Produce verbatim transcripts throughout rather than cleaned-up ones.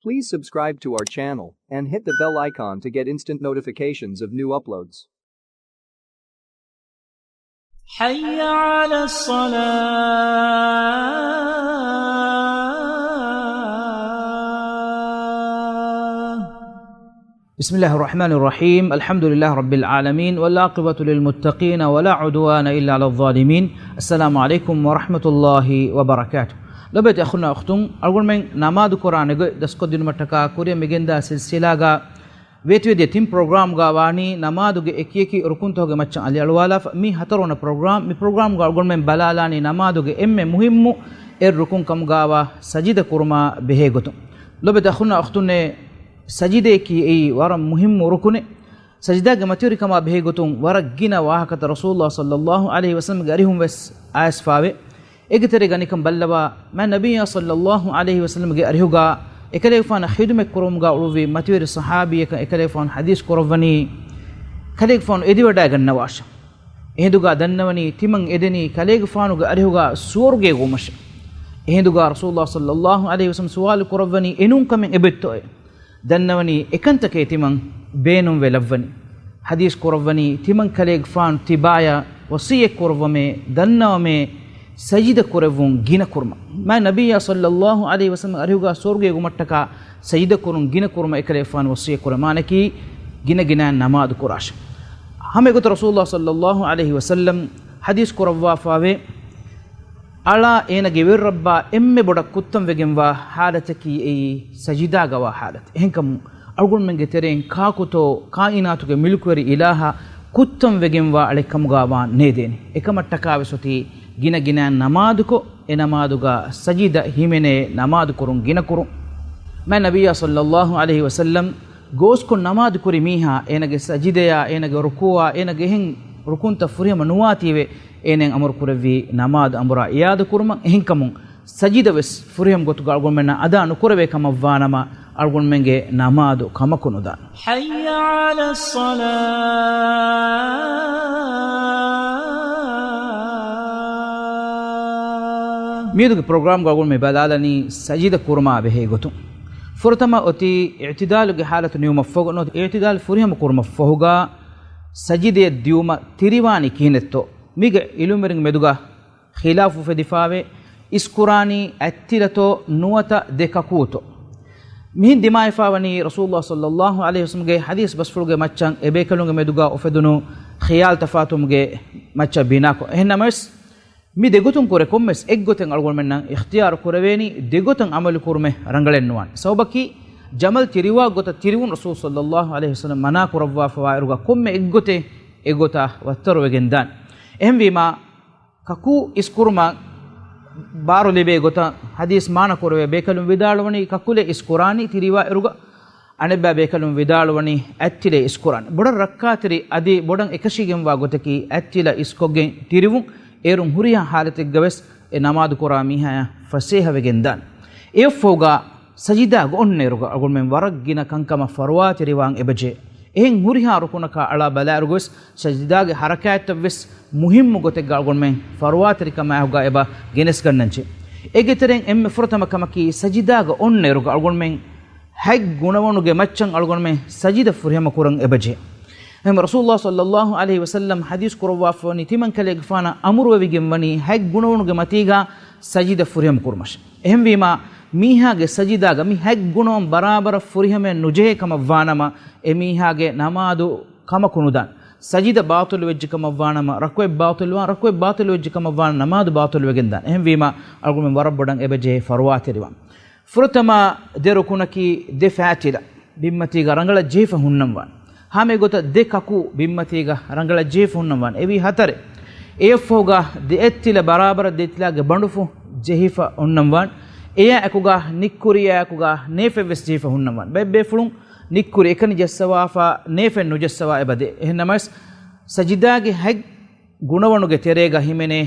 Please subscribe to our channel and hit the bell icon to get instant notifications of new uploads. حي على الصلاة. بسم الله الرحمن الرحيم. الحمد لله رب العالمين. والعاقبة للمتقين ولا عدوان إلا على الظالمين. السلام عليكم ورحمة الله وبركاته. ލޮބުވެތި އަޚުންނާ އުޚްތުން، އަޅުގަނޑުމެން ނަމާދު ކުރާނެ ގޮތް ދަސްކޮށްދިނުމަށްޓަކާ ކުރިއަށް މިގެންދާ ސިލްސިލާގަ ވޭތުވެދިޔަ ތިން ޕްރޮގްރާމްގަ ވާނީ ނަމާދުގެ އެކިއެކި ރުކުންތަކުގެ މައްޗަށް އަލިއަޅުވާލާފަ. މި ހަތަރުވަނަ ޕްރޮގްރާމް. މި ޕްރޮގްރާމްގަ އަޅުގަނޑުމެން ބަލާލާނީ ނަމާދުގެ އެންމެ މުހިއްމު އެއް ރުކުން ކަމުގަވާ ސަޖިދަ ކުރުމާ ބެހޭ ގޮތުން. ލޮބުވެތި އަޚުންނާ އުޚްތުންނޭ، ސަޖިދަޔަކީ އެއީ ވަރަށް މުހިއްމު ރުކުނެއް. ސަޖިދާގެ މަތިވެރިކަމާ ބެހޭ ގޮތުން ވަރަށް ގިނަ ވާހަކަތައް ރަސޫލުﷲ ޞައްލަﷲު ޢަލައިހި ވަސައްލަމްގެ އަރިހުން ވެސް އައިސްފާވޭ. އޭގެ ތެރޭގަ ނިކަން ބައްލަވާ، މާތް ނަބިއްޔާ ޞައްލަﷲު ޢަލައިހި ވަސައްލަމްގެ އަރިހުގަ އެކަލޭގެފާނަށް ޚިދުމަތް ކުރުމުގަ އުޅުއްވި މަތިވެރި ޞަޙާބީއަކަށް އެކަލޭގެފާނު ޙަދީޘް ކުރައްވަނީ، ކަލޭގެފާނު އެދިވަޑައިގަންނަވާށޭ. އެހިނދުގަ ދަންނަވަނީ ތިމަން އެދެނީ ކަލޭގެފާނުގެ އަރިހުގަ ސުވަރުގޭ ވުމަށޭ. އެހިނދުގަ ރަސޫލުﷲ ޞައްލަﷲު ޢަލައިހި ވަސައްލަމް ސުވާލު ކުރައްވަނީ އެނޫން ކަމެއް އެބައޮތްތޯއޭ؟ ދަންނަވަނީ އެކަންތަކޭ ތިމަން ބޭނުންވެލައްވަނީ. ޙަދީޘް ކުރައްވަނީ ތިމަން ކަލޭގެފާނު ތިބާޔަށް ވަޞިއްޔަތް ކުރައްވަމޭ، ދަންނަވަމޭ، ސަޖިދަ ކުރެއްވުން ގިނަ ކުރުމަށް. މާތް ނަބިއްޔާ ޞައްލަﷲު ޢަލައިހި ވަސައްލަމް އަރިހުގަ ސުވަރުގޭ ވުމަށްޓަކާ ސަޖިދަ ކުރުން ގިނަ ކުރުމަށް އެކަލޭގެފާނު ވަޞިއްޔަތް ކުރޭ. މާނައަކީ ގިނަ ގިނައިން ނަމާދު ކުރާށޭ. ހަމަ އެގޮތަށް ރަސޫލުﷲ ޞައްލަﷲު ޢަލައިހި ވަސައްލަމް ޙަދީޘް ކުރައްވާފާވޭ، އަޅާ އޭނަގެ ވެރިރައްބާ އެންމެ ބޮޑަށް ކުއްތަން ވެގެންވާ ޙާލަތަކީ އެއީ ސަޖިދާގަވާ ޙާލަތެއް. އެހެންކަމުން އަޅުގަނޑުމެންގެ ތެރެއިން ކާކުތޯ ކާއިނާތުގެ މިލްކުވެރި އިލާހަށް ކުއްތަން ވެގެންވާ އަޅެއްކަމުގަ ވާން ނޭދޭނެ. އެކަމަށްޓަކާވެސް އޮތީ ގިނަ ގިނައިން ނަމާދުކޮށް، އެ ނަމާދުގަ ސަޖިދަ ހިމެނޭ ނަމާދު ކުރުން ގިނަ ކުރުން. މާތް ނަބިއްޔާ ޞައްލަﷲު ޢަލައިހި ވަސައްލަމް ގޯސްކޮށް ނަމާދު ކުރި މީހާ އޭނަގެ ސަޖިދަޔާ، އޭނަގެ ރުކޫޢާ، އޭނަގެ އެހެން ރުކުންތައް ފުރިހަމަ ނުވާތީވެ، އޭނައަށް އަމުރު ކުރެއްވީ ނަމާދު އަނބުރާ އިއާދަ ކުރުމަށް. އެހެންކަމުން ސަޖިދަ ވެސް ފުރިހަމަ ގޮތުގަ އަޅުގަނޑުމެންނަށް އަދާ ނުކުރެވޭ ކަމަށްވާނަމަ، އަޅުގަނޑުމެންގެ ނަމާދު ކަމަކު ނުދާނެ. حي على الصلاة. މިއަދުގެ ޕްރޮގްރާމްގަ އަޅުގަނޑު މި ބަލާލަނީ ސަޖިދަ ކުރުމާ ބެހޭ ގޮތުން. ފުރަތަމަ އޮތީ އިޢުތިދާލުގެ ޙާލަތު ނިމުމަށްފަހުގަ ނުވަތަ އިޢުތިދާލު ފުރިހަމަ ކުރުމަށްފަހުގަ ސަޖިދަޔަށް ދިޔުމަށް ތިރިވާނީ ކިހިނެއްތޯ؟ މީގަ ޢިލްމުވެރިންގެ މެދުގަ ޚިލާފު އުފެދިފާވޭ، އިސްކުރާނީ އަތްތިލަތޯ ނުވަތަ ދެ ކަކޫތޯ؟ މިހެން ދިމާވެފާވަނީ ރަސޫލުﷲ ޞައްލަﷲު ޢަލައިހި ވަސައްލަމްގެ ޙަދީޘް ބަސްފުޅުގެ މައްޗަށް އެބޭކަލުންގެ މެދުގަ އުފެދުނު ޚިޔާލު ތަފާތުވުމުގެ މައްޗަށް ބިނާކޮށް. އެހެންނަމަވެސް، މި ދެގޮތުން ކުރެ ކޮންމެސް އެއްގޮތެއް އަޅުގަނޑުމެންނަށް އިޚްތިޔާރު ކުރެވޭނީ، ދެގޮތަށް ޢަމަލު ކުރުމެއް ރަނގަޅެއް ނުވާނެ. ސަބަބަކީ، ޖަމަލް ތިރިވާ ގޮތަށް ތިރިވުން ރަސޫލު ޞައްލަﷲު ޢަލައިހި ވަސައްލަމް މަނާ ކުރައްވާފަވާއިރުގަ ކޮންމެ އެއްގޮތެއް އެގޮތަށް ވައްތަރުވެގެން ދާނެ. އެހެންވީމާ، ކަކޫ އިސްކުރުމަށް ބާރު ލިބޭ ގޮތަށް ޙަދީޘް މާނަ ކުރެވޭ. ބޭކަލުން ވިދާޅުވަނީ ކަކުލެއް އިސްކުރާނީ ތިރިވާއިރުގަ، އަނެއްބައި ބޭކަލުން ވިދާޅުވަނީ އަތްތިލެއް އިސްކުރާނީ. ބޮޑަށް ރައްކާތެރި އަދި ބޮޑަށް އެކަށީގެންވާ ގޮތަކީ އަތްތިލަ އިސްކޮށްގެން ތިރިވުން. އޭރުން ހުރިހާ ޙާލަތެއްގަ ވެސް އެ ނަމާދު ކުރާ މީހާޔަށް ފަސޭހަވެގެން ދާނެ. އެއަށްފަހުގަ ސަޖިދާގަ އޮންނައިރުގަ އަޅުގަނޑުމެން ވަރަށް ގިނަ ކަންކަމަށް ފަރުވާތެރިވާން އެބަޖެހޭ. އެހެން ހުރިހާ ރުކުނަކާ އަޅާ ބަލާއިރުގަވެސް ސަޖިދާގެ ޙަރަކާތްތައްވެސް މުހިއްމު ގޮތެއްގަ އަޅުގަނޑުމެން ފަރުވާތެރިކަމާއެކުގަ އެބަ ގެނެސްގަންނަންޖެހޭ. އޭގެ ތެރެއިން އެންމެ ފުރަތަމަ ކަމަކީ ސަޖިދާގަ އޮންނައިރުގަ އަޅުގަނޑުމެން ހަތް ގުނަވަނުގެ މައްޗަށް އަޅުގަނޑުމެން ސަޖިދަ ފުރިހަމަ ކުރަން އެބަޖެހޭ. އެހެން ރަސޫލުﷲ ޞައްލަﷲު ޢަލައިހި ވަސައްލަމް ޙަދީޘް ކުރައްވާފަވަނީ ތިމަން ކަލޭގެފާނަށް އަމުރުވެވިގެންވަނީ ހަތް ގުނަވަނުގެ މަތީގަ ސަޖިދަ ފުރިހަމަ ކުރުމަށް. އެހެންވީމާ، މީހާގެ ސަޖިދާގަ މި ހަތް ގުނަވަން ބަރާބަރަށް ފުރިހަމައެއް ނުޖެހޭ ކަމަށްވާނަމަ، އެ މީހާގެ ނަމާދު ކަމަކު ނުދާނެ. ސަޖިދަ ބާޠިލުވެއްޖެ ކަމަށްވާނަމަ، ރަކުޢަތް ބާޠިލުވާން، ރަކުޢަތް ބާޠިލުވެއްޖެ ކަމަށްވާނަމަ، ނަމާދު ބާޠިލުވެގެންދާނެ. އެހެންވީމާ، އަޅުގަނޑުމެން ވަރަށް ބޮޑަށް އެބަޖެހޭ ފަރުވާތެރިވާން. ފުރަތަމަ ދެ ރުކުނަކީ ދެ ފައިތިލަ ބިންމަތީގަ ރަނގަޅަށް ޖެހިފަ ހުންނަންވާނެ. ހަމައެގޮތަށް ދެ ކަކޫ ބިންމަތީގަ ރަނގަޅަށް ޖެހިފަ ހުންނަންވާނެ. އެވީ ހަތަރެއް. އެއަށްފަހުގަ ދެ އަތްތިލަ ބަރާބަރަށް ދެއަތްތިލާގެ ބަނޑުފުށް ޖެހިފަ ހުންނަންވާނެ. އެއާ އެކުގަ ނިއްކުރިޔާ އެކުގަ ނޭފެއްވެސް ޖެހިފަ ހުންނަންވާނެ. ބައެއް ބޭފުޅުން ނިއްކުރި އެކަނި ޖައްސަވާފަ ނޭފެއް ނުޖައްސަވާ އެބަދޭ. އެހެންނަމަވެސް، ސަޖިދާގެ ހަތް ގުނަވަނުގެ ތެރޭގަ ހިމެނޭ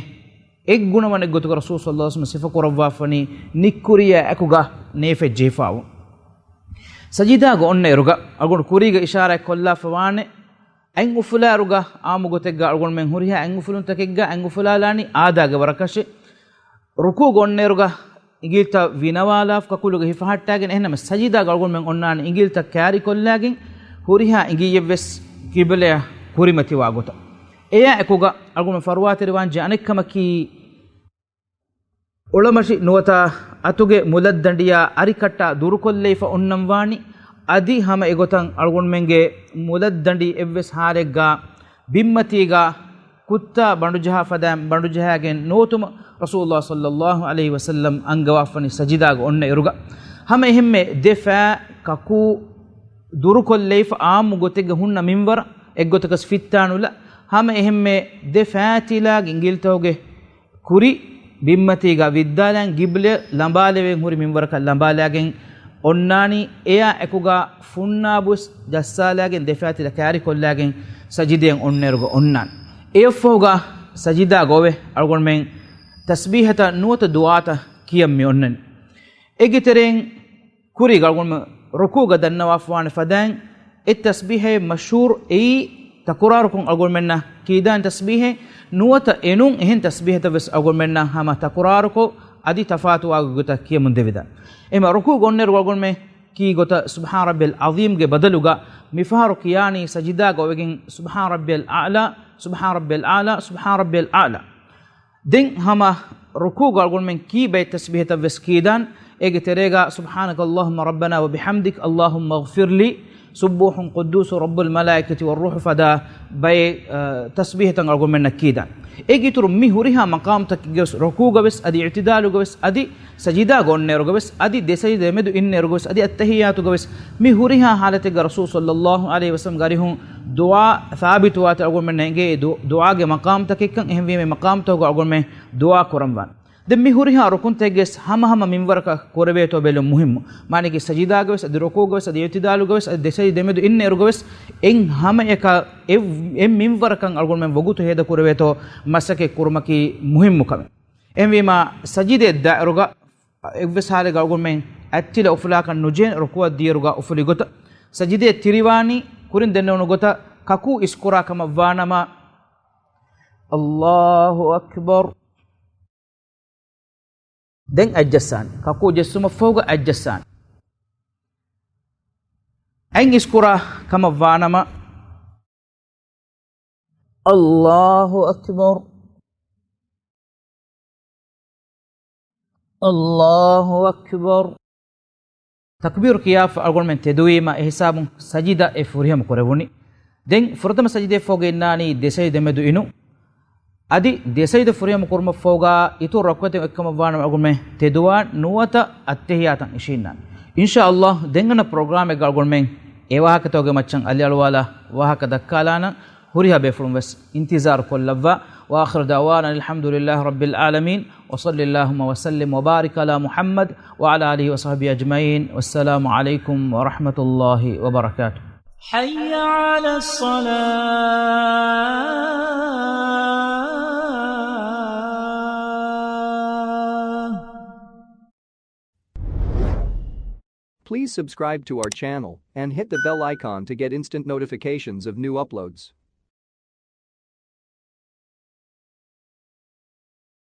އެއް ގުނަވަނެއް ގޮތުގަ ރަސޫލު ޞައްލަﷲު ޢަލައިހި ވަސައްލަމަ ސިފަކުރައްވާފަވަނީ ނިއްކުރިޔާ އެކުގަ ނޭފެއް ޖެހިފާވުން. ސަޖިދާގަ އޮންނައިރުގަ އަޅުގަނޑު ކުރީގަ އިޝާރާތް ކޮށްލާފަވާނެ، އަތް އުފުލާއިރުގަ އާއްމު ގޮތެއްގަ އަޅުގަނޑުމެން ހުރިހާ އަތް އުފުލުންތަކެއްގަ އަތް އުފުލާލާނީ އާދައިގެ ވަރަކަށެއް. ރުކޫޢުގަ އޮންނައިރުގަ އިނގިލިތައް ވިނަވާލާފަ ކަކުލުގަ ހިފަހައްޓާގެން، އެހެންނަމަ ސަޖިދާގަ އަޅުގަނޑުމެން އޮންނާނެ އިނގިލިތައް ކާރިކޮށްލާގެން، ހުރިހާ އިނގިއްޔެއްވެސް ޤިބްލަޔަށް ކުރިމަތިވާ ގޮތަށް. އެއާ އެކުގަ އަޅުގަނޑުމެން ފަރުވާތެރިވާން ޖެހޭ އަނެއްކަމަކީ، އޮޅަމަށި ނުވަތަ އަތުގެ މުލައްދަނޑިޔާ އަރިކައްޓާ ދުރުކޮށްލައިފަ އޮންނަން ވާނީ، އަދި ހަމަ އެގޮތަށް އަޅުގަނޑުމެންގެ މުލައްދަނޑި އެއްވެސް ހާލެއްގަ ބިންމަތީގަ ކުއްތާ ބަނޑުޖަހާ ފަދައިން ބަނޑުޖަހާގެން ނުވަތަ ރަސޫލުﷲ ޞައްލަﷲ ޢަލައިހި ވަސައްލަމް އަންގަވާފަނި ސަޖިދާގަ އޮންނަ އިރުގަ، ހަމަ އެހެންމެ ދެ ފައި ކަކޫ ދުރުކޮށްލައިފަ އާއްމު ގޮތެއްގަ ހުންނަ މިންވަރަށް އެއްގޮތަކަސް ފިއްތާނުލާ، ހަމަ އެހެންމެ ދެ ފައިތިލާގެ އިނގިލިތަކުގެ ކުރި ބިންމަތީގަ ވިއްދާލައިން ޤިބްލަޔަށް ލަނބާލެވެން ހުރި މިންވަރަކަށް ލަނބާލާގެން އޮންނާނީ. އެއާ އެކުގަ ފުންނާބުސް ޖައްސާލާގެން ދެ ފައިތިލަ ކާރިކޮށްލާގެން ސަޖިދަޔަށް އޮންނައިރުގަ އޮންނާނެ. އެއަށްފަހުގަ ސަޖިދާގަ އޮވެ އަޅުގަނޑުމެން ތަސްބީހަތައް ނުވަތަ ދުޢާތައް ކިޔަން މި އޮންނަނީ. އޭގެ ތެރެއިން ކުރީގަ އަޅުގަނޑުމެން ރުކޫޢުގަ ދަންނަވާފަވާނެ ފަދައިން އެއް ތަސްބީހެއް މަޝްހޫރު އެއީ ތަކުރާރުކޮށް އަޅުގަނޑުމެންނަށް ކީދާނެ ތަސްބީހެއް ނުވަތަ އެނޫން އެހެން ތަސްބީހަތައް ވެސް އަޅުގަނޑުމެންނަށް ހަމަ ތަކުރާރުކޮށް އަދި ތަފާތުވާ ގޮތަށް ކިޔަމުން ދެވިދާނެ. އެހެންމަ ރުކޫޢުގަ އޮންނައިރު އަޅުގަނޑުމެން ކީ ގޮތަށް ސުބްޙާނަ ރައްބިޔަލް ޢަޒީމްގެ ބަދަލުގަ މިފަހަރު ކިޔާނީ ސަޖިދާގަ އޮވެގެން ސުބްޙާނަ ރައްބިޔަލް އަޢްލާ، ސުބްޙާނަ ރައްބިޔަލް އަޢްލާ، ސުބްޙާނަ ރައްބިޔަލް އަޢްލާ. ދެން ހަމަ ރުކޫޢުގަ އަޅުގަނޑުމެން ކީ ބައެއް ތަސްބީހަތައް ވެސް ކީދާން. އޭގެ ތެރޭގަ سبحانك اللهم ربنا وبحمدك اللهم اغفر لي سبوح قدوس رب الملائكة والروح ފަދަ ބައެއް، އަ، ތަސްބީހަތައް އަޅުގަނޑުމެންނަށް ކީދާން. އޭގެ އިތުރު މި ހުރިހާ މަޤާމްތަކެއްގަ ވެސް، ރުކޫޢުގަ ވެސް އަދި އިޢުތިދާލުގަ ވެސް އަދި ސަޖިދާގަ އޮންނައިރުގަ ވެސް އަދި ދެ ސަޖިދަ ދެމެދު އިންނައިރުގަ ވެސް އަދި އައްތަޙިއްޔާތުގަ ވެސް މި ހުރިހާ ޙާލަތެއްގަ ރަސޫލު ޞައްލަﷲ ޢަލައިހި ވަސައްލަމްގެ އަރިހުން ދުޢާ ސާބިތުވާތީ އަޅުގަނޑުމެންނަށް އެނގޭ ދު-، ދުޢާގެ މަޤާމްތަކެއްކަން. އެހެންވީމަ މި މަޤާމްތަކުގަ އަޅުގަނޑުމެން ދުޢާ ކުރަންވާނެ. ދެން މި ހުރިހާ ރުކުންތަކެއްގެ ހަމަ ހަމަ މިންވަރަކަށް ކުރެވޭތޯ ބެލުން މުހިއްމު. މާނައީ ސަޖިދާގަ ވެސް އަދި ރުކޫޢުގަ ވެސް އަދި އިޢުތިދާލުގަ ވެސް އަދި ދެ ސަޖިދަ ދެމެދު އިންނައިރުގަ ވެސް އެއް ހަމައަކަށް އެއް، އެއް މިންވަރަކަށް އަޅުގަނޑުމެން ވަގުތު ހޭދަ ކުރެވޭތޯ މަސައްކަތް ކުރުމަކީ މުހިއްމު ކަމެއް. އެހެންވީމަ ސަޖިދައަށް ދާއިރުގަ އެއްވެސް ހާލެއްގަ އަޅުގަނޑުމެން އަތްތިލަ އުފުލާކަށް ނުޖެހޭނެ ރުކޫޢަށް ދިޔައިރުގަ އުފުލި ގޮތަށް. ސަޖިދައަށް ތިރިވާނީ ކުރިން ދެންނެވުނު ގޮތަށް ކަކޫ އިސްކުރާ ކަމަށްވާނަމަ، އައްލާހު އަކްބަރު. ދެން އަތްޖައްސާނެ. ކަކޫ ޖެއްސުމަށްފަހުގަ އަތްޖައްސާނެ. އަތް އިސްކުރާ ކަމަށްވާނަމަ، އައްލާހު އަކްބަރު. އައްލާހު އަކްބަރު. ތަކްބީރު ކިޔާފަ އަޅުގަނޑުމެން ތެދުވީމަ، އެހިސާބުން ސަޖިދަ އެ ފުރިހަމަ ކުރެވުނީ. ދެން ފުރަތަމަ ސަޖިދައަށްފަހުގަ އިންނާނީ ދެ ސަޖިދަ ދެމެދު އިނުން. އަދި ދެ ސަޖިދަ ފުރިހަމަ ކުރުމަށްފަހުގަ އިތުރު ރަކުޢަތެއް އޮތްކަމަށްވާނަމަ އަޅުގަނޑުމެން ތެދުވާން ނުވަތަ އައްތަޙިއްޔާތަށް އިށީންނާން. އިންޝާﷲ ދެންގަންނަ ޕްރޮގްރާމެއްގަ އަޅުގަނޑުމެން އެ ވާހަކަތަކުގެ މައްޗަށް އަލިއަޅުވާލާ ވާހަކަ ދައްކާލާނަން. ހުރިހާ ބޭފުޅުން ވެސް އިންތިޒާރު ކޮށްލައްވާ. وآخر دعوانا الحمد لله رب العالمين. وصل اللهم وسلم وبارك على محمد وعلى آله وصحبه أجمعين. والسلام عليكم ورحمة الله وبركاته. حي على الصلاة. Please subscribe to our channel and hit the bell icon to get instant notifications of new uploads.